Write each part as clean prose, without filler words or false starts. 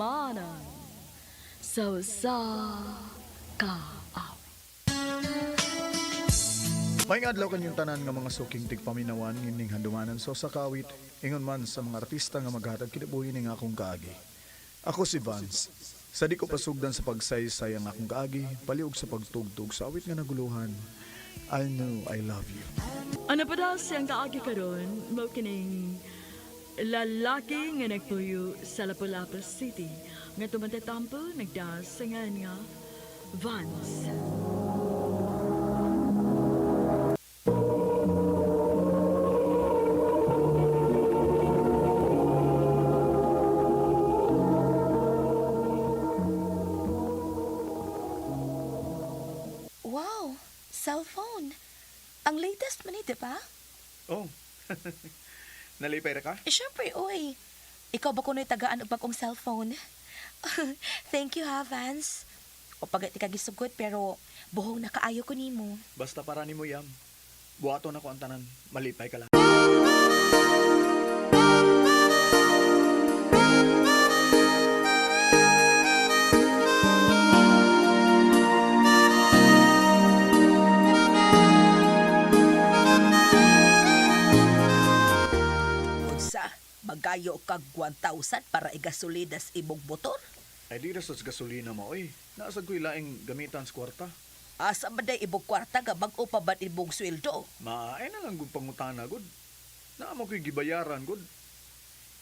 Handumanan sa usa ka awit. May adlaw kanyang tanan nga mga suking tigpaminawan ngining handumanan sa usa ka awit, ingon man sa mga artista nga maghatag kinabuhi ning akong kaagi. Ako si Vance. Sa di ko pasugdan sa pagsaysay ang akong kaagi, paliog sa pagtugtog sa awit nga naguluhan. I know I love you. Ano pa daw siyang kaagi karon mao kining lalaki nga nagpuyo sa Lapu-Lapu City nga tumatatampo nagdaas sa ngalan nga Vance. Wow, cellphone. Ang latest man ni, di ba? Oh. Nalipay ra ka? Eh, syempre, oy. Ikaw ba kuno'y tagaan og bagong cellphone? Thank you ha, Vance. O pag ka gisugot pero buhong nakaayo ko nimo. Basta para nimo yam. Buhaton ako ang tanan. Malipay ka lang. Unsa, magayo kag 1,000 para igasolidas imong motor? Ay di ra sa gasolina mo oy. Naasad ko'y laing gamitan sa kwarta. Asa man day imong kwarta nga bag-o pa man imong sweldo? Maay na lang gud pangutana gud. Naa mo ko'y gibayaran gud.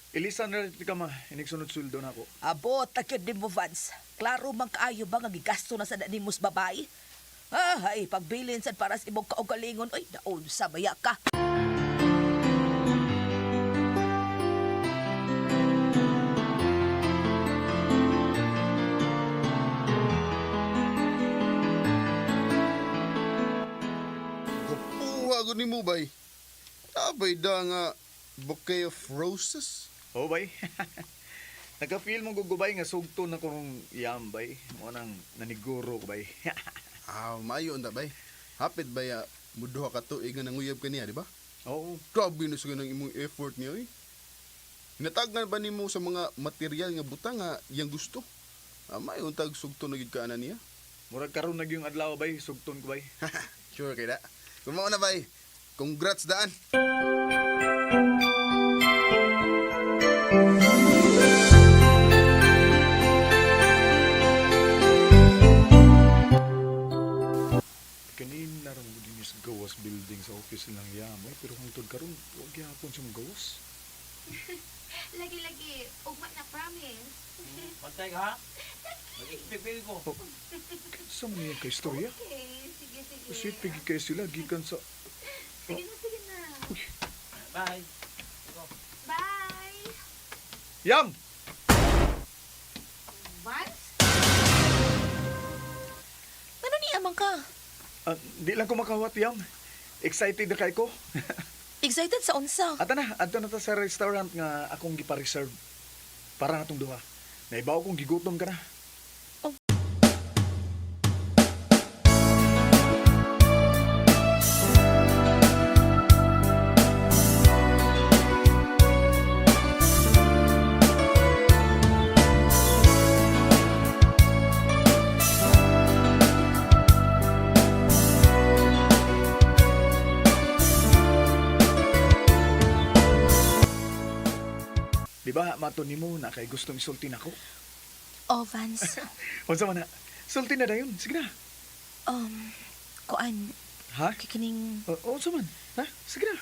Ilisan na rin ka ma, inig sunod sweldo na ako. Abot na gyud nimo, Vance. Klaro man kaayo ba nga gigasto na sa nimo sa babae? Ah, ay, pagbilin sad para sa imong kaugalingon, oy, naunsa baya ka. Kapuha ko ni mo, bay. Abay da nga bouquet of roses. Oh, bay. Nagka-feel mo gugubay nga sugto na kong yam, bay. Mo nang naniguro ko, bay. Ah, maayo unta, bay. Hapit bay, muduha ka tuig nga nanguyab ka niya, di ba? Oo. Grabe na sa ganang imong effort niya, eh. Hinatagan ba nimo sa mga material nga butang nga iyang gusto? Ah, maayo untag sugto na gid ka ana niya. Murag karon na gyung adlaw, bay. Sugton ko, bay. Sure kay da. Kung mao na, bay. Congrats daan. Kanin na rin mo din sa gawas building sa office nilang yam, eh. Pero hangtod karon, wag gyapon siya gawas. Lagi-lagi, ugma na promise. Pantay ka ha? Mag-expect ko. Kinsa man niya kay istorya? Okay, sige, sige. Sweet pigi kay sila gikan sa Sige na, sige na. Bye. Bye! Yam! Vance? Ano ni amang ka? Ah, di lang ko makawat, Yam. Excited na kay ko. Excited sa unsa? Ata na, adto na ta sa restaurant nga akong gipa-reserve. Para natong duha. Naibaw kong gigutom ka na. Di ba, mato nimo na kay gustong isulti nako. Oh, Vance. Unsa man na? Sulti na dayon. Sige na. Kuan, Ha? kikining O, unsa man? Ha? Sige na.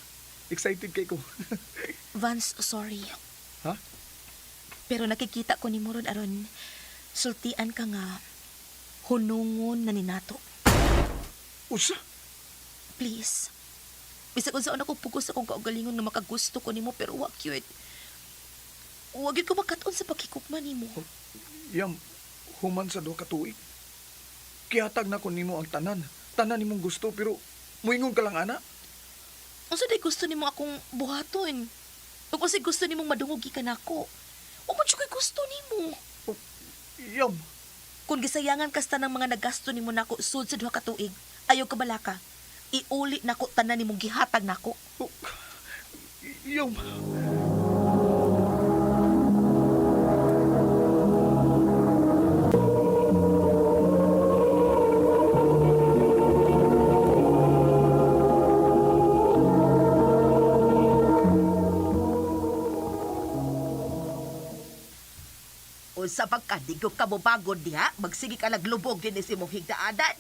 Excited kay ko. Vance, sorry. Ha? Pero nakikita ko ni Moron aron sultian ka nga hunungon na ninato. Usa. Please. Bisag unsaon ako pugos akong kaugalingon nga makagusto ko nimo pero wa gyud. Wa gyud ko makat-on sa pakikugma nimo. Yam, human sa duha ka tuig. Kihatag na ko nimo ang tanan. Tanan nimong gusto pero muingon ka lang ana. Unsa day gusto nimo akong buhaton? Ug unsay gusto nimong madungog gikan nako? Wa man jud ko'y gusto nimo. Yam, Kung gisayangan kasta ng mga nagasto nimo nako sud sa duha ka tuig, ayaw ka balaka. Iuli nako tanan nimong gihatag nako. Oh, Yam. Unsa pagka di ko kamubagon diha, magsige ka naglubog din si imong higdaanan.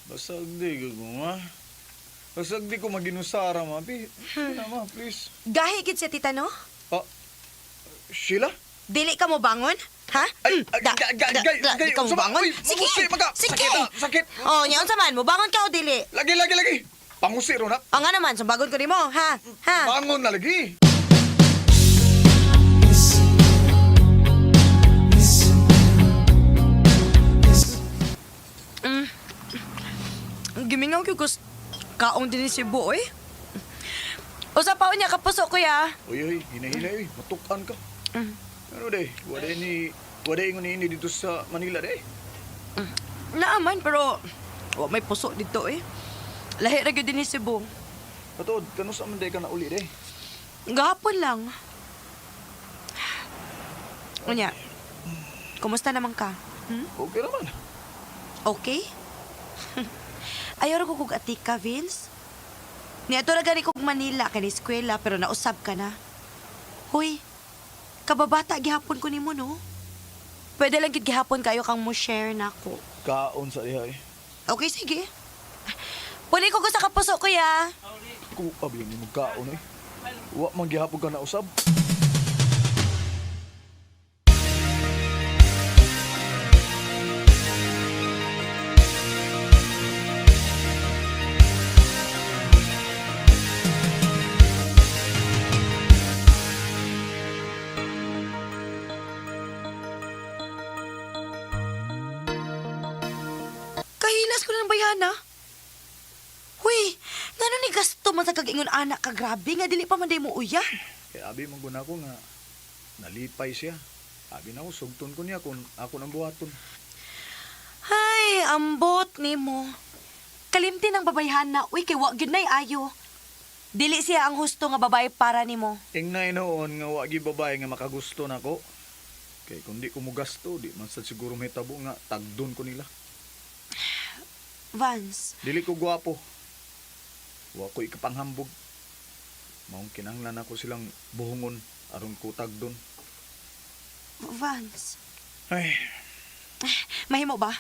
Basag di ko, ma. Basag di ko maginusara, ma. Pi, na, ma, please. Gahi gid siya, tita, no? Ah, Sheila? Dili ka mo bangon? Ha? Ay, Mm, ay, da, gay, da, gay, da, gay, di ka mo suma- bangon? uy, Sige! mamusi, maga- Sige! sakit, ah, sakit. Oh, nya unsa man, mo bangon ka o dili? Lagi, lagi, lagi. Pangusiro na. O nga naman, sumbagon ko nimo, ha? Ha? Bangon na lagi. Gimingaw gyud ko kaong dinhi Cebu oy. Usa pa unya kapuso kuya. Uy, uy, hinahilay, uy. Matukan ka. Ano day? Wala ni, wala ingon ni dito sa Manila day. Naaman pero wa may puso dito eh. Lahi ra gyud dinhi Cebu. Patod, kano sa man day ka na uli day? Gahapon lang. Unya. Kumusta naman ka? Hmm? Okay naman. Okay? Ayaw ra ko kog atika, Vince. Niadto ra gani kog Manila kani eskwela pero nausab ka na. Huy, kababata gihapon ko nimo no. Pwede lang gid gihapon kayo kang mo share nako. Kaon sa diha eh. Okay, sige. Puli ko ko sa kapuso, kuya. Kuab yun yung kaon eh. Wa man gihapon ka na usab. Kahilas ko na ng bayana. Huy, ngano ni gasto man sa kag-ingon anak ka grabe nga dili pa man day mo uyab. Kaya abi man guna ko nga nalipay siya. Abi na ko sugton ko niya kung ako nang buhaton. Ay, ambot nimo. Kalimti ng babayhana, uy kay wa gyud nay ayo. Dili siya ang husto nga babae para nimo. Ingnay noon nga wa gi babae nga makagusto nako. Kay kung di ko mugasto, di man sad siguro mahitabo nga tagdon ko nila. Vance, Dili ko gwapo. Wa ko ikapanghambog. Maong kinahanglan ako silang buhongon aron ko tagdon. Vance. Ay, Mahimo ba?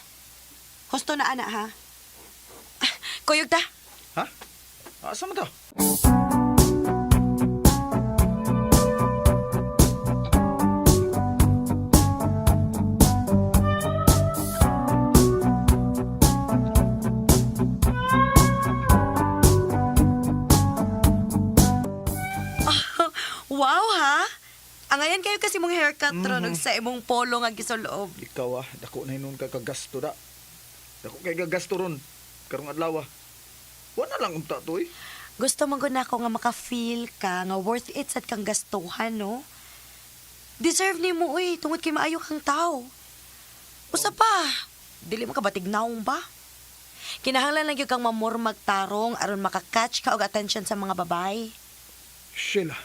Husto na ana ha. Ah, Kuyog ta. ha? Asa man ta? Wow ha. Angayan kayo kasi mong haircut ron ug sa imong polo nga gisuloob. Ikaw ah, dako na hinon ka kagasto da. Dako kay gagasto ron karong adlaw. ah. Wa na lang unta to eh. Gusto man gud nako nga maka-feel ka nga worth it sad kang gastuhan, no? Deserve nimo uy, tungod kay maayo kang tao. Usa pa, dili mo ka batignaong ba? Kinahanglan lang gyud kang mamurmag tarong aron maka-catch ka og attention sa mga babae. Sheila.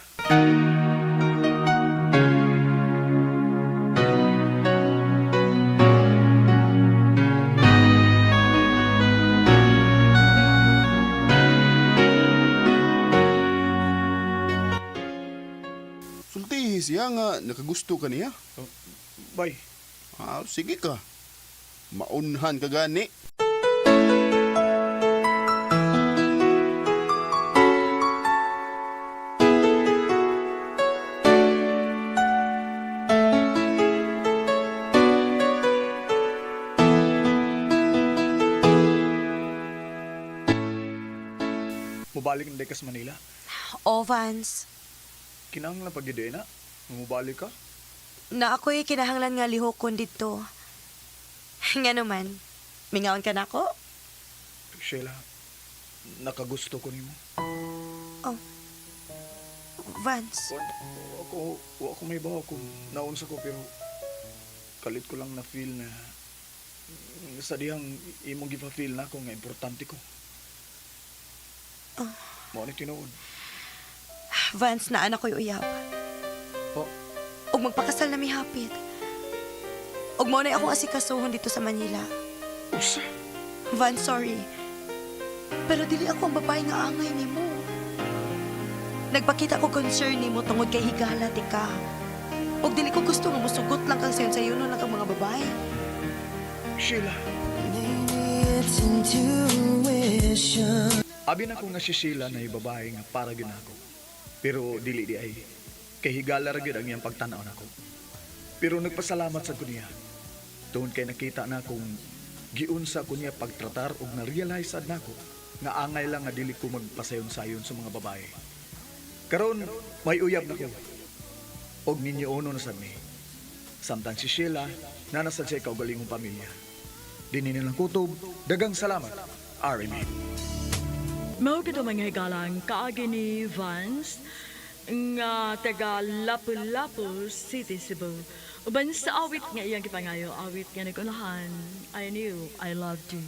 Sultihi siya nga nakagusto ka niya. Bye. Ah, sige ka. Maunhan ka gani. Mubalik na day ka sa Manila. Oh, Vance, Kinahanglan pag gyud na. Mubalik ka. na ako'y kinahanglan nga lihokon dito. Nga naman, mingaon ka nako? Sheila, nakagusto ko nimo. Vance, Ako, wa ako may bawo kung naunsa ko pero kalit ko lang na feel na sa dihang imong gipa-feel na ako nga importante ko. Mao ni tinuod. Vance na anak ko'y uyab. Oh, Ug magpakasal na mihapit. Ug mao na akong asikasuhon dito sa Manila. usa. Van, sorry. Pero dili ako ang babae nga angay nimo. Nagpakita ko concern nimo tungod kay higala ti ka. Og dili ko gusto nga musugot lang kang sayon-sayon lang kang mga babae. Sheila. Abi na ko nga si Sheila na babae nga para gyud nako. Pero dili di ay kay higala ra gyud ang iyang pagtan-aw nako. Pero nagpasalamat sa ko niya. Tungod kay nakita na kung giunsa ko niya pagtratar ug na-realize sad nako nga angay lang nga dili ko magpasayon-sayon sa mga babae. Karon may uyab na ko. Og ninyo uno na sad mi. Samtang si Sheila na nasa siya kaugalingong pamilya. Dini nilang kutob, dagang salamat. RMA. Mao kito mga higalang kaagi ni Vance nga taga Lapu-Lapu City, Cebu. Uban sa awit nga iyang gipangayo, awit nga nag-unahan, I knew I loved you.